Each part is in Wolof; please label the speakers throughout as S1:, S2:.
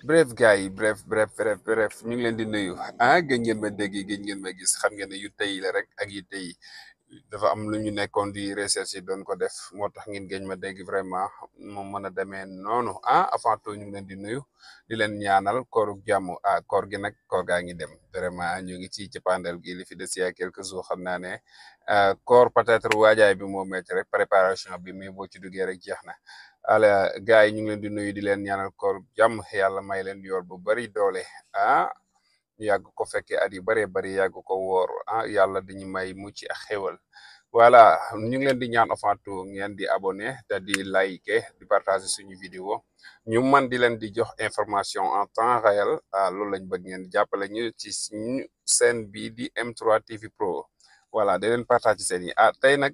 S1: bref gars yi bref ñu ngi leen di nuyu gëj ngeen ma dégg gëj ngeen ma gis xam ngeen ne yu tey la rek ak yu tey dafa am lu ñu nekkoon di recherche doon ko def moo tax ngeen gëj ma dégg vraiment moom mën a demee noonu avant tout ñu ngi leen di nuyu di leen ñaanal kooru jàmm koor gi nag koor gaa ngi dem vraiment ñu ngi ci cappaandal gi li fi des ya quelques jours xam naa ne koor peut-être waajaay bi moo metti rek préparation bi mais boo ci duggee rek jeex na. ala gars yi ñu ngi leen di nuyu di leen ñaanal koor jàmm yàlla may leen yool bu bari doole ñu yàgg ko fekke at yu baree bari yàgg ko woor yàlla dañu may mucc ak xéwal voilà ñu ngi leen di ñaan avant tout ngeen di abonné te di like di partager suñu vidéo ñu man di leen di jox information en temps réel loolu lañ bëgg ngeen jàppale ñu ci suñu chaîne bi di M3 TV Pro voilà da leen partager seen yi tey nag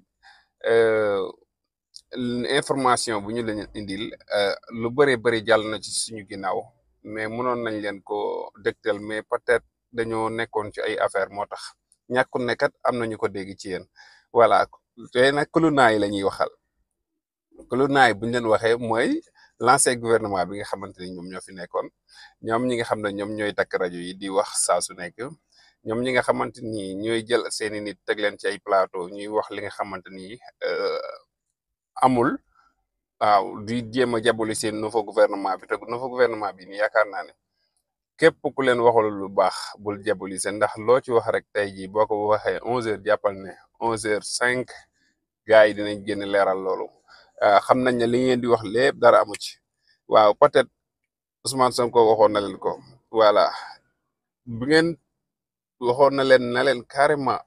S1: information bu ñu leen indil lu bëree bëri jàll na ci suñu ginnaaw mais mënoon nañ leen ko dégtal mais peut-être dañoo nekkoon ci ay affaire moo tax ñàkkul ne kat am nañu ko dégg ci yéen voilà tey nag kulunaa yi la ñuy waxal kulunaa yi bu ñu leen waxee mooy l'ancien gouvernement bi nga xamante ni ñoom ñoo fi nekkoon ñoom ñi nga xam ne ñoom ñooy takk rajo yi di wax saa su nekk ñoom ñi nga xamante ni ñooy jël seeni nit teg leen ci ay plateau ñuy wax li nga xamante ni amul waaw di jéem a jàppale seen nouveau gouvernement bi te nouveau gouvernement bi ni yaakaar naa ne képp ku leen waxul lu baax bul jàppale seen ndax loo ci wax rek tey jii boo ko waxee 11h jàppal ne 11h05 gars yi dinañ génn leeral loolu xam nañ ne li ngeen di wax lépp dara amu ci waaw peut-être Ousmane Sonko waxoon na leen ko voilà bu ngeen waxoon na leen carrément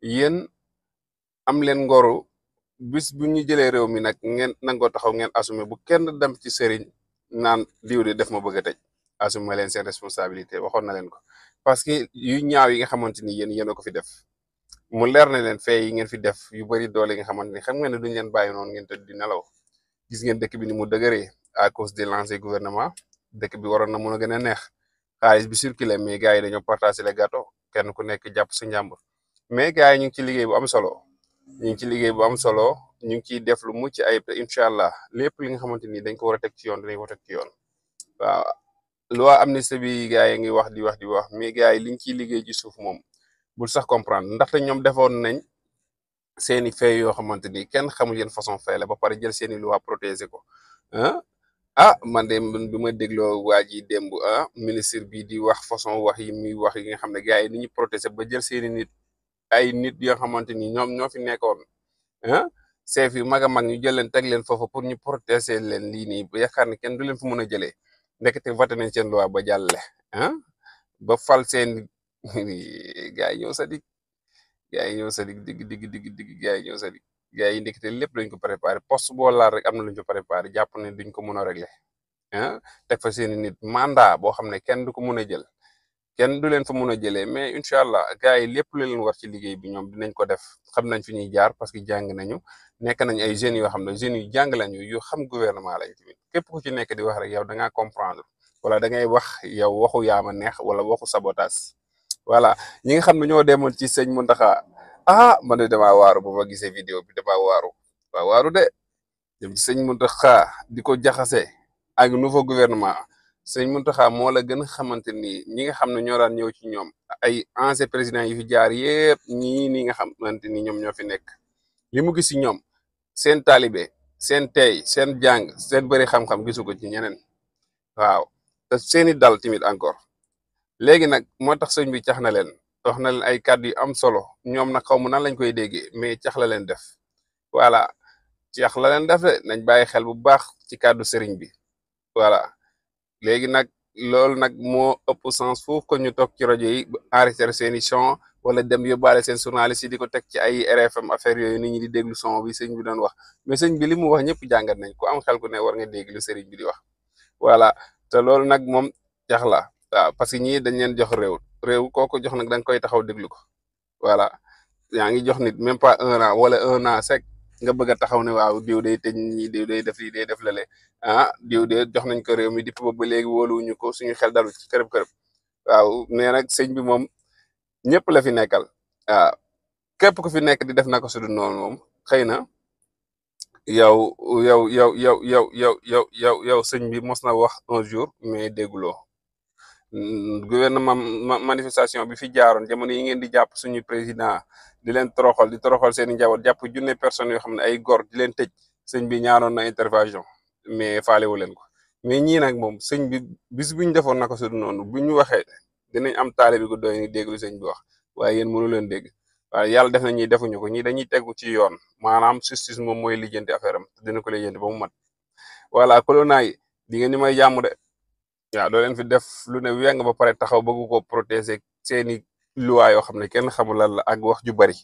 S1: yéen am leen ngoru. bis bu ñu jëlee réew mi nag ngeen nangoo taxaw ngeen assumé bu kenn dem ci sëriñ naan diw de def ma bëgg a tëj assumé leen seen responsabilité waxoon na leen ko parce que yu ñaaw yi nga xamante ni yéen a ko fi def mu leer na leen fee yi ngeen fi def yu bari doole yi nga xamante ni xam ngeen ne duñ leen bàyyi noonu ngeen tëdd di nelaw gis ngeen dëkk bi ni mu dëgëree à cause de l'ancien gouvernement dëkk bi waroon na mun a gën a neex xaalis bi circulé mais gars yi dañoo partagé les gâteaux kenn ku nekk jàpp sa njàmbur mais gars yi ñu ngi ci liggéey bu am solo ñu ngi ci liggéey bu am solo ñu ngi ciy def lu mucc ayib te incha allah lépp li nga xamante ni dañ ko war a teg ci yoon dinañ ko teg ci yoon waaw loi amnistie bi gars yi ngi wax di wax mais gars yi liñ ciy liggéey ci suuf moom bul sax comprendre ndaxte ñoom defoon nañ seeni fee yoo xamante ni kenn xamul yeen façon fee la ba pare jël seeni loi protéger ko man de bi ma dégloo waa ji démb ministre bi di wax façon wax yi muy wax yi nga xam ne gars yi ni ñu protéger ba jël seeni nit ay nit yoo xamante ni ñoom ñoo fi nekkoon chef yu mag a mag ñu jël leen teg leen foofu pour ñu protéger leen lii nii ba yaakaar ne kenn du leen fu mën a jëlee ndekete voté nañ seen loi ba jàlle ba fal seen gars yi ñëw sadik gars yi ñëw sadik digg gars yi ñëw sadik gars yi ndekete lépp lañ ko préparé poste boo laal rek am na luñ ko préparé jàpp ne duñ ko mën a régler teg fa seeni nit mandat boo xam ne kenn du ko mën a jël kenn du leen fa mun a jëlee mais incha allah gars yi lépp lu leen war ci liggéey bi ñoom dinañ ko def xam nañ fi ñuy jaar parce que jàng nañu nekk nañ ay jeunes yoo xam ne jeunes yu jàng lañu yu xam gouvernement lañ tamit képp ku ci nekk di wax rek yow da ngaa comprendre wala da ngay wax yow waxu yaama neex wala waxu sabotage voilà ñi nga xam ne ñoo demoon ci sëñ Mountakha man de damaa waaru ba ma gisee vidéo bi damaa waaru de dem ci sëñ Mountakha di ko jaxase ak nouveau gouvernement sëñ Mountakha moo la gën a xamante ni ñi nga xam ne ñoo daan ñëw ci ñoom ay ancien président yi fi jaar yépp ñii ni nga xamante ni ñoom ñoo fi nekk li mu gis ci ñoom seen taalibe seen tey seen jàng seen bëri xam-xam gisu ko ci ñeneen waaw te seeni dal timit encore léegi nag moo tax sëñ bi cax na leen wax na leen ay kàddu yu am solo ñoom nag xaw ma nan lañ koy déggee mais cax la leen def voilà cax la leen def de nañ bàyyi xel bu baax ci kàddu sëriñ bi voilà léegi nag loolu nag moo ëpp sens foofu ko ñu toog ci rajo yi enregistrer seeni son wala dem yóbbaale seen journaliste yi di ko teg ci ay RFM affaire yooyu nit ñi di déglu son bi sëñ bi doon wax mais sëñ bi li mu wax ñëpp jàngat nañ ku am xel ku ne war nga dégg lu sëriñ bi di wax voilà te loolu nag moom jax la waaw parce que ñii dañ leen jox réew kooku jox nag da nga koy taxaw déglu ko voilà yaa ngi jox nit même pas 1 an wala 1 an sec nga bëgg a taxaw ne waaw diw day tëj ñi diw day def lii day def lale diw de jox nañ ko réew mi di ba léegi wóoluwuñu ko suñu xel dalu ci kërëb waaw nee nag sëñ bi moom ñëpp la fi nekkal waaw képp ku fi nekk di def na ko su du noonu moom xëy na yow yow sëñ bi mos na wax un jour mais dégguloo gouvernement manifestation bi fi jaaroon jamono yi ngeen di jàpp suñu président di leen toroxal di toroxal seen i njaboot jàpp junne personnes yoo xam ne ay góor di leen tëj sëñ bi ñaanoon na intervention mais faalewu leen ko mais ñii nag moom sëñ bi bis bu ñu defoon naka su dul noonu bu ñu waxee dinañ am taale bi ko doy ni déglu sëñ bi wax waaye yéen mënu leen dégg waaye yàlla def na ñi defuñu ko ñii dañuy tegu ci yoon maanaam justice moom mooy lijjanti affaire am te dina ko lijjanti ba mu mat voilà corona yi di ngeen ñu may jàmm de waaw doo leen fi def lu ne weng ba pare taxaw bëgg ko protéger seeni loi yoo xam ne kenn xamul lan la ak wax ju bari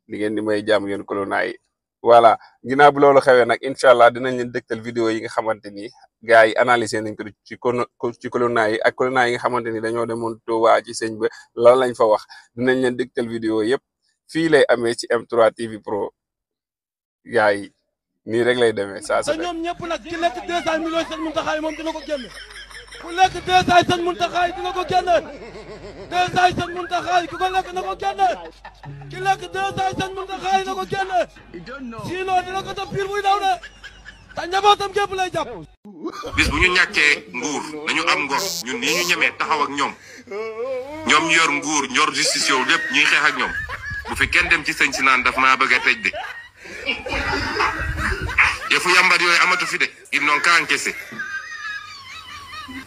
S1: di ngeen di may jàmm yéen corona yi voilà ginnaaw bi loolu xewee nag incha allah dinañ leen dëgtal vidéo yi nga xamante ni gars yi analyser nañ ko ci corona yi ak corona yi nga xamante ni dañoo demoon Touba ci sëñ ba lan lañ fa wax dinañ leen dëgtal vidéo yëpp fii lay amee ci M3 TV Pro gars yi nii rek lay demee saa su
S2: te ñoom ñëpp nag ki lekk 200 millions sëñ Mountakha yi moom dina ko génne ku lekk 200 sëñ Mountakha yi dina ko génne 200 sëñ Mountakha yi ku ko lekk na ko génne ki lekk 200 sëñ Mountakha yi na ko génne sinon dina ko def biir buy daw de te njabootam gépp lay jàpp.
S3: bis bu ñu ñàkkee nguur dañu am ngor ñun nii ñu ñemee taxaw ak ñoom ñoom ñu yor nguur ñor justice yow lépp ñuy xeex ak ñoom bu fi kenn dem ci sëñ si naan daf maa bëgg a tëj de yëfu yambar yooyu amatu fi de ils n'ont qu'à encaisser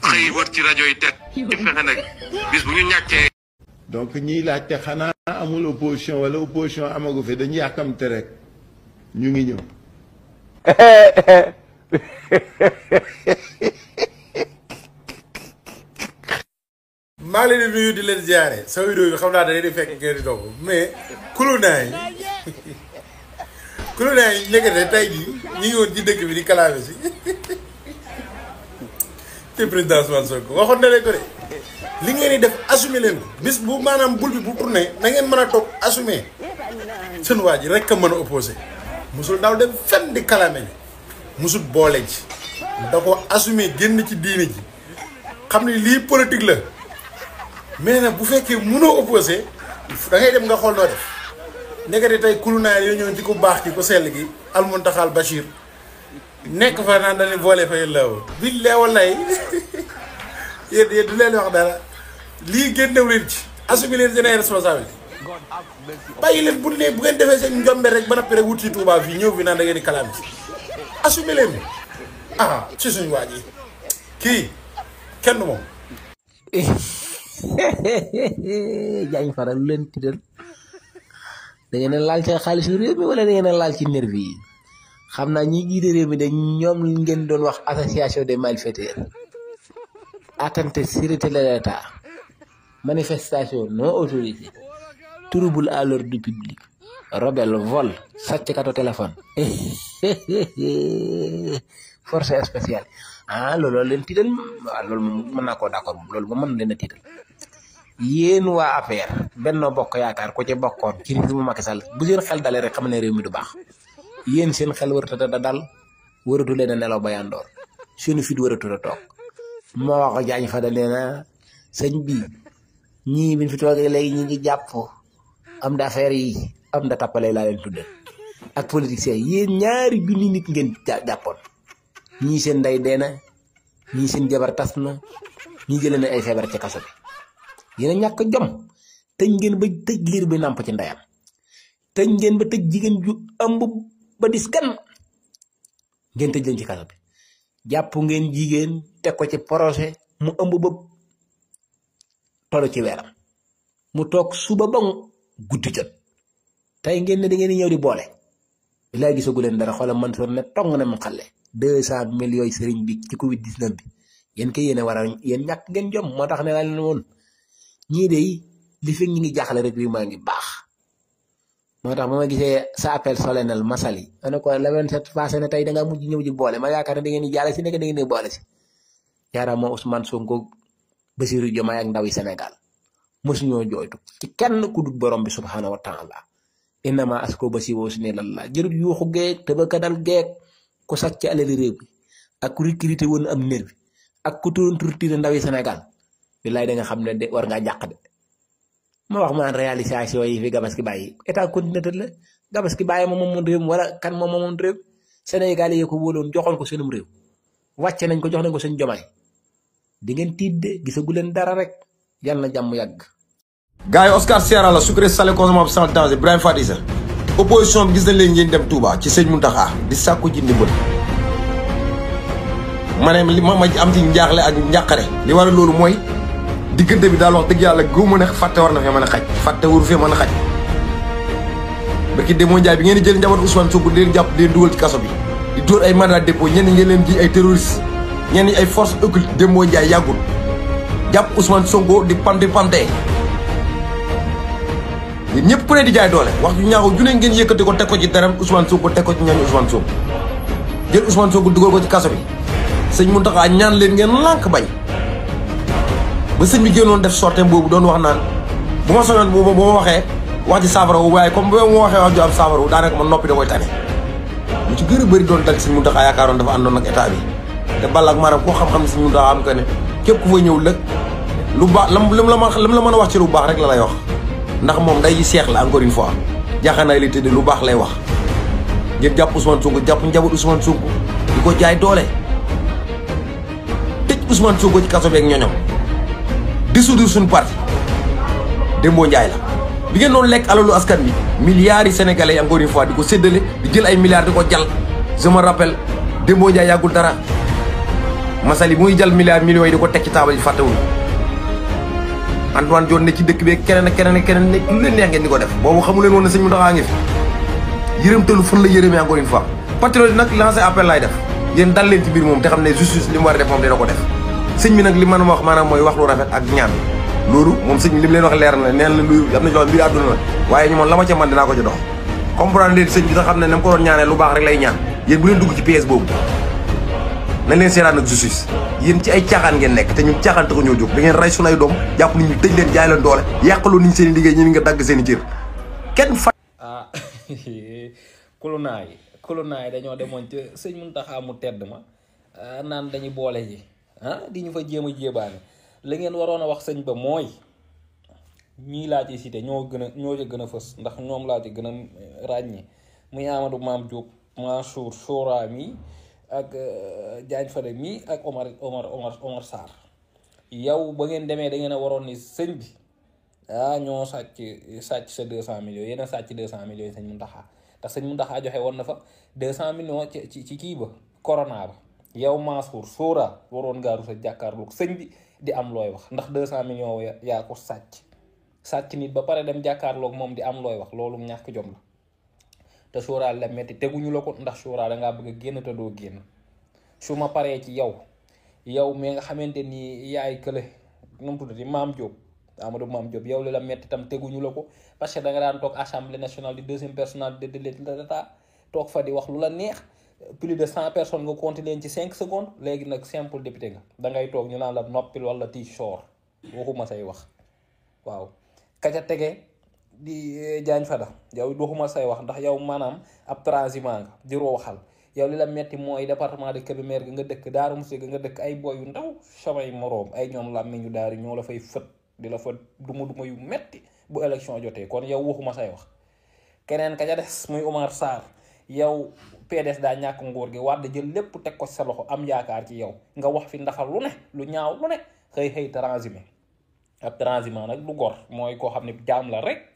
S3: xëy wër ci rajo yi tet ci fexe nag bis bu ñu ñàkkee.
S4: donc ñiy laajte xanaa amul opposition wala opposition amagu fi dañu yàkkamte rek ñu ngi ñëw.
S5: maa ngi leen di nuyu di leen ziare sa vidéo bi xam naa da di fekk ngeen di doog mais kulunaa yi nekkate tey jii ñu ngi woon ci dëkk bi di kalaame si te président Ousmane Sonko waxoon na leen ko de li ngeen di def assumé leen ko bis bu maanaam bul bi bu tourné na ngeen mën a toog assumé seen waa ji rek a mën a opposé musul daaw dem fenn di kalaame ji musul boole ji da ko assumé génn ci diini ji xam ne lii politique la mais nag bu fekkee mënoo opposé da ngay dem nga xool noo def nekkati tey kulunaa yoo ñëw ci ku baax ki ku sell gi Al Muntaxa Bachir nekk fa naan dañuy boole fay law bi leewal lay yéen du leen wax dara lii génnew leen ci assumé leen seen ay responsabilité bàyyi leen bu ne bu ngeen defee seen njombe rek ba noppi rek wut ci Touba fii ñëw fi naan da ngeen di kalaam ci assumé leen ah ci suñu waa ji kii kenn moom.
S6: Jaañ faral lu leen tiital da ngeen a laal ci xaalisu réew mi wala da ngeen a laal ci nervi yi xam naa ñi jiite réew mi de ñoom ngeen doon wax association des malfaiteurs atteinte sûreté de l'État manifestation non autorisée trouble à l'ordre public rebelle vol sàcckatu téléphone force spéciale ah loolu leen tiital waaw loolu moom mën naa koo d'accord moom loolu moom mën leen a tiital yéen waa APR Benno Bokk Yaakaar ku ci bokkoon ci régime Macky Sall bu seen xel dalee rek xam ne réew mi du baax yéen seen xel waratu da dal waratu leen a nelaw ba yandoor seen fit waratu a toog moo wax Jaañ fa da leena sëñ bi ñii biñ fi toogee léegi ñi ngi jàpp am d'affaires yi am da tappale laa leen tudde ak politiciens yéen ñaari junni nit ngeen jàppoon ñii seen ndey dee na ñii seen jabar tas na ñii jëlee na ay feebar ci kaso bi yéen a ñàkk jom tëj ngeen ba tëj liir bi nàmp ci ndeyam tëj ngeen ba tëj jigéen ju ëmb ba dis kan ngeen tëj leen ci kaso bi jàpp ngeen jigéen teg ko ci projet mu ëmb ba tollu ci weeram mu toog suba ba guddi jot tey ngeen ne da ngeen di ñëw di boole bilaay gisagu leen dara xoolal man soon ne tong na mu xale 200 millions sëriñ bi ci Covid 19 bi yéen kay yéen a war a yéen ñàkk ngeen jom moo tax ne laa leen woon ñii de li fi ñu ngi jaaxle rek bii maa ngi baax moo tax ba ma gisee sa appel solennel masali ma ne ko le 27 passé na tey da ngaa mujj ñëw ji boole ma yaakaar ne da ngeen di jaale si nekk da ngeen di boole si jaaraama Ousmane Sonko Bassirou Diomaye ak ndawi Sénégal mosuñoo jooytu ci kenn ku dul borom bi subhanahu wa taala innama asko basi woo si ne lalla jërut yuuxu geeg tëbaka dal geeg ku sàcc alali réew bi ak ku recruté woon am nervi ak ku turoon turtire ndawi Sénégal billaay da nga xam ne de war ngaa jàq de ma wax maan réalisation yi fi Gabaski bàyyi état continuité la Gabaski bàyyi moom réew wala kan moom réew Sénégalais yi ko wóoloon joxoon ko seenum réew wàcce nañ ko jox nañ ko seen jomaay di ngeen tiit de gisagu leen dara rek yàlla na jàmm yàgg.
S7: gars yi Oscar Sierra la sucré salé consommable sans danger Ibrahima Fadisa opposition bi gis nañ leen ngeen dem Touba ci sëñ Mountakha di sàkku ji ndimbal ma ne ma am ci njaaxle ak njàqare li war a loolu mooy diggante bi daal wax dëgg yàlla gëw ma ne fàtte war na fee mën a xaj fàtte waru fee mën a xaj barki Demba Ndiaye bi ngeen di jël njaboot Ousmane Sonko di leen jàpp di leen dugal ci kaso bi di dóor ay mandat dépôt ñenn ngeen leen ji ay terroriste ñenn ñi ay force occulte Demba Ndiaye yàggul jàpp Ousmane Sonko di pante yéen ñëpp ku ne di jaay doole wax ju ñaaw ju ne ngeen yëkkati ko teg ko ci deram Ousmane Sonko teg ko ci ñooñu Ousmane Sonko jël Ousmane Sonko dugal ko ci kaso bi sëñ Mountakha ñaan leen ngeen lànk bañ ba sëñ bi génnoon def sorteem boobu doon wax naan bu ma soñoon bu ma waxee wax ji saafara wu waaye comme bu ma waxee wax ju am saafara wu daanaka ma noppi da koy tane lu ci gën a bëri doon dal sëñ Mountakha yaakaaroon dafa àndoon ak état bi te balla ak maanaam koo xam-xam ne sëñ Mountakha am que ne képp ku fa ñëw lëg lu baax lam la mën a wax ci lu baax rek la lay wax ndax moom day seex la encore une fois jaaxanaay li tëdd lu baax lay wax ngeen jàpp Ousmane Sonko jàpp njaboot Ousmane Sonko di ko jaay doole tëj Ousmane Sonko ci kaso beeg ñoñom dissoudre suñu parti Demba Ndiaye la bi ngeen doon lekk alalu askan bi milliards yi sénégalais yi encore une fois di ko séddale di jël ay milliards di ko jal je me rappelle Demba Ndiaye yàggul dara masali muy jal milliards millions yi di ko teg ci taabal yi fàttewul Antoine Diome ne ci dëkk bi keneen ak keneen ak keneen nekk lu leen neex ngeen di ko def boobu xamu leen woon ne sëñ Mountakha ngi fi yërëmtalu fan la yërëmee encore une fois patriote yi nag lancé appel laay def yéen dal leen ci biir moom te xam ne justice li mu war a def moom dina ko def sëñ bi nag li man wax maanaam mooy wax lu rafet ak ñaan loolu moom sëñ bi li mu leen wax leer na neen la lu am na ci loo mbir àdduna la waaye ñu moom la ma ca man dinaa ko ci dox comprendre leen sëñ bi sax xam ne na ko doon ñaanee lu baax rek lay ñaan yéen bu leen dugg ci pièce boobu nañ leen seetaan ak justice yéen ci ay caaxaan ngeen nekk te ñun caaxaan taxu ñoo jóg da ngeen rey suñu ay doom jàpp nit ñi tëj leen jaay leen doole yàqaloo nit ñi seen i liggéey ñi nga dagg seen i cër kenn fa
S6: kulunaay dañoo demoon ci sëñ Mountakha mu tedd ma naan dañuy boole ji di ñu fa jéem a jéebaane la ngeen waroon a wax sëñ ba mooy ñii laa ci cité ñoo ci gën a fës ndax ñoom laa ci gën a ràññee muy Amadou Mame Diop Mansour Sora mi ak Diagne Fada mi ak Omar Sarr yow ba ngeen demee da ngeen a waroon ni sëñ bi ñoo sàcc sa 200 millions yéen a sàcc 200 millions yi sëñ Mountakha ndax sëñ Mountakha joxe woon na fa 200 millions ci kii ba corona ba yow Mansour Sora waroon gaaru sa jàkkaarloog sëñ bi di am looy wax ndax 200 millions yaa ko sàcc nit ba pare dem jàkkaarloog moom di am looy wax loolu ñàkk jom la te Sora la metti teguñu la ko ndax Sora dangaa bëgg a génn te doo génn su ma paree ci yow mais nga xamante ni yaay kële nu mu tuddati Mame Diop Amadou Mame Diop yow li la metti tam teguñu la ko parce que da nga daan toog assemblée nationale di deuxième personnalité de l'État toog fa di wax lu la neex plus de 100 personnes nga compté leen ci 5 secondes léegi nag simple député nga da ngay toog ñu naan la noppil wala tii soor waxuma say wax waaw kaca tege di Diagne Fada yow waxuma say wax ndax yow maanaam ab transhumant nga di waxal yow li la metti mooy département de Kébémer nga dëkk Darou Moukhty nga dëkk ay boy yu ndaw samay moroom ay ñoom làmmiñu daari ñoo la fay fët di la fa duma yu metti bu élection jotee kon yow waxuma say wax keneen ka ca des muy Omar Sarr yow PDS daa ñàkk nguur gi Wade jël lépp teg ko sa loxo am yaakaar ci yow nga wax fi ndaxal lu ne lu ñaaw lu ne xëy transhumé ab transhumant nag du gor mooy koo xam ne jaam la rek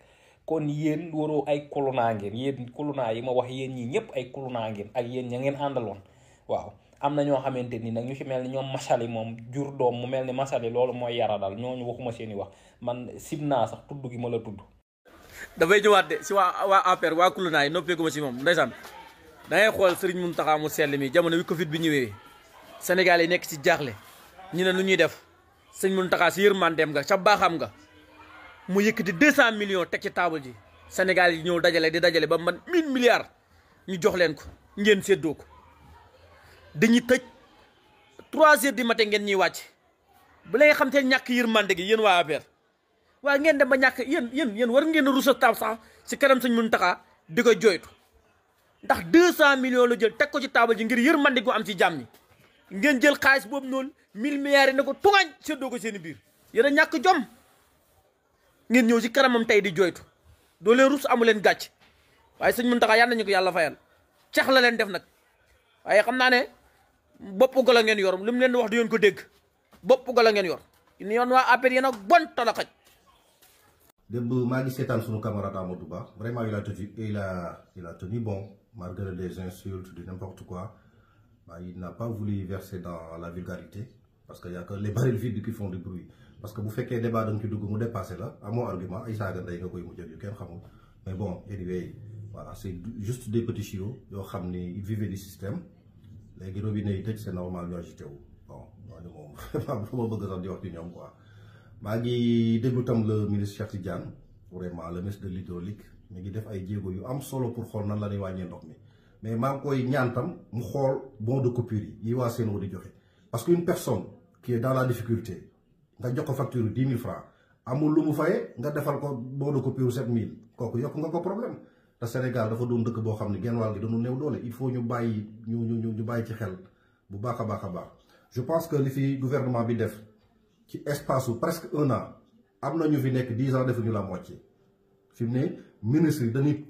S6: kon yéen waroo ay kulunaa ngeen yéen kulunaa yi ma wax yéen ñii ñëpp ay kulunaa ngeen ak yéen ña ngeen àndaloon waaw am na ñoo xamante ni nag ñu ci mel ni ñoom masali moom jur doom mu mel ni masali loolu mooy yaradal ñooñu waxuma seeni wax man sib naa sax tudd gi ma la tudd
S8: dafay ñëwaat de si waa APR waa kulunaa yi noppeeku ma si moom ndeysaan da ngay xool Serigne Mountakha mu sell mi jamono wi Covid bi ñëwee Sénégal yi nekk ci jaaxle ñu ne lu ñuy def sëñ Mountakha si yërmandeem nga ca baaxam nga mu yëkkati 200 millions teg ci table ji Sénégal yi ñëw dajale ba man 1000 milliards ñu jox leen ko ngeen séddoo ko dañuy tëj 3 heures du matin ngeen ñuy wàcc bu lay xam te ñàkk yërmande gi yéen waa APR waaye ngeen dem ba ñàkk yéen war ngeen a rusa tab sax si kanam sëñ Mountakha di ko jooytu ndax 200 millions la jël teg ko ci table ji ngir yërmande gu am ci jàmm ñi ngeen jël xaalis boobu noonu 1000 milliards yi ne ko tuŋaañ séddoo ko seen biir yéen a ñàkk jom ngeen ñëw ci kanamam tey di jooytu doo leen rus amu leen gàcc waaye sëñ Mountakha yàlla nañu ko yàlla fayal cax la leen def nag waaye xam naa ne bopp golo ngeen yor lu mu leen di wax du ngeen ko dégg bopp golo ngeen yor ni yoon waa APR yéen a bon tala xaj.
S9: démb maa ngi seetaan sunu camarade Amadou Ba vraiment il a tenu bon malgré les insultes de n'importe quoi. Il n'a pas voulu verser dans la vulgarité parce qu'il n'y a que les barils vides qui font du bruit. Parce que vous faites qu'un débat donc tu dois dépasser là, à mon argument, mais bon, anyway, voilà, c'est juste des petits chiots, ils vivaient du système, les guérovines c'est normal, ils agitaient. Bon, vraiment, je vais dire opinion quoi. Je dégoûtam le ministre Cheikh Tidiane, vraiment, le ministre de l'hydraulique, mais il fait des diego, am solo pour voir nan la ni wàññee ndox mi. Mais maa ngi koy ñaan tam mu xool bon de coupure yi waa Sen'Eau di joxe parce qu'une personne qui est dans la difficulté nga jox ko facture 10 000 francs amul lu mu faye nga defal ko bon de coupure 7 000 kooku yokk nga ko problème te Sénégal dafa doon dëkk boo xam ne genn wàll gi dañu néew doole il faut ñu bàyyi ñu bàyyi ci xel bu baax a baax a baax. Je pense que li fi gouvernement bi def ci espace presque 1 an am na ñu fi nekk 10 ans defuñu la moitié fi mu ne ministre yi dañuy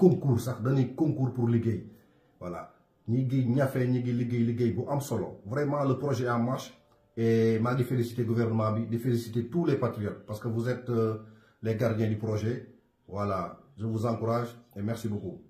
S9: concours pour liggéey. Voilà, ñi ngi ñafe ñi ngi liggéey bu am solo vraiment le projet est en marche et maa ngi féliciter gouvernement bi di féliciter tous les patriotes parce que vous êtes les gardiens du projet. Voilà, je vous encourage et merci beaucoup.